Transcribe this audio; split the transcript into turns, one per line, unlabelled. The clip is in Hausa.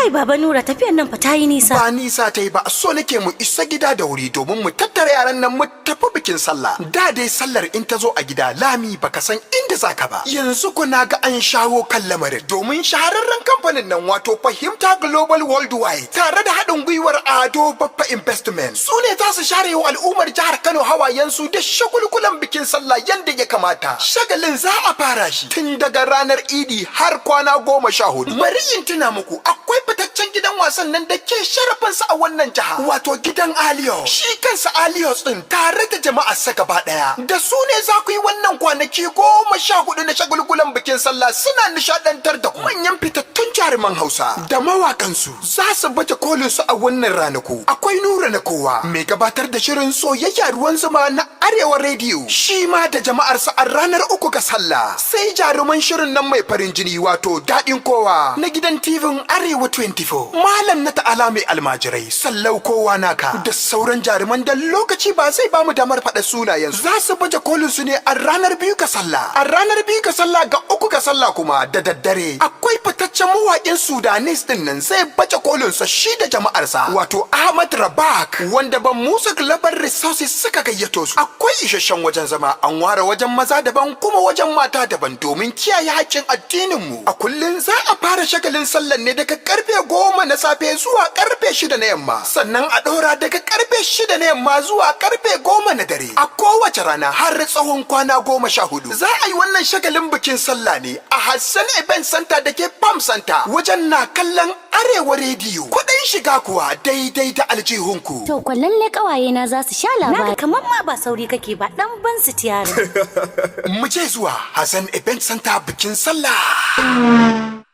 Kai, Baba Nura, tafiyan nan fa ta yi nisa.
Ba nisa ta yi ba, so nake mu isa gida da wuri domin mu tattara yaran nan mu tafi bikin sallah. Da dai sallar in ta zo a gida lami baka san inda zaka ba. Yanzu ku na ga an shawo kan lamarin domin shahararren kamfanin nan, wato Fahimta Global Worldwide, tare da haɗin gwiwar Ado Baffa Investment, su ne za su share wa al'ummar jihar Kano hawayensu da shagulgulan bikin sallah yanda ya kamata. Shagalin za a fara shi tun daga ranar Idi har kwana 14. Bari in tuna muku, akwai fitaccen gidan wasan nan da ke sharafinsa a wannan jiha, wato gidan Aliyo. Shi kansa Aliyo din tare da jama'ar sa gaba daya, da su ne za ku yi wannan kwanaki 14 na shagulgulan bikin sallah suna nishadantar da ku. Manyan fitattun jaruman Hausa da mawakansu za su baje kolin su a wannan ranaku. Akwai Nura Na Kowa, mai gabatar da shirin Soyayya Ruwan Zuma na Arewa Radio, shi ma da jama'arsa a ranar 3 ga sallah. Sai jaruman shirin nan mai farin jini, wato Daɗin Kowa na gidan TV Arewa 24, Malam Na Ta'ala Mai Almajirai, Sallau Kowa Naka, da sauran jaruman da lokaci ba zai bamu damar faɗa sunayen, za su baje kolin su ne a ranar 2 ga sallah. A ranar 2 ga sallah ga 3 ga sallah kuma da daddare akwai fitaccen mawaƙin Sudanese din nan, zai baje kolin sa shi da jama'arsa, wato Ahmad Rabak, wanda Ban Musa Global Resources suka gayyato su. Akwai isasshen wajen zama, an ware wajen maza daban kuma wajen mata daban domin kiyaye haƙƙin addinin mu. A kullum za a fara shagalin sallan ne daga karfe 10 na safe zuwa karfe 6 na yamma, sannan a ɗora daga karfe 6 na yamma zuwa karfe 10 na dare a kowace rana har tsawon kwana 14. Za a yi wannan shagalin bikin sallah ne a Hassan Event Center da ke Pam Center, wajen na kallon Arewa Rediyo. Kuɗin shiga kuwa daidai da aljihunku.
To kwa lalle kawaye na za su sha labari. Naga kamar ma ba sauri kake ba, dan ban su tiyarin.
Mu je zuwa Hassan Event Center bikin sallah.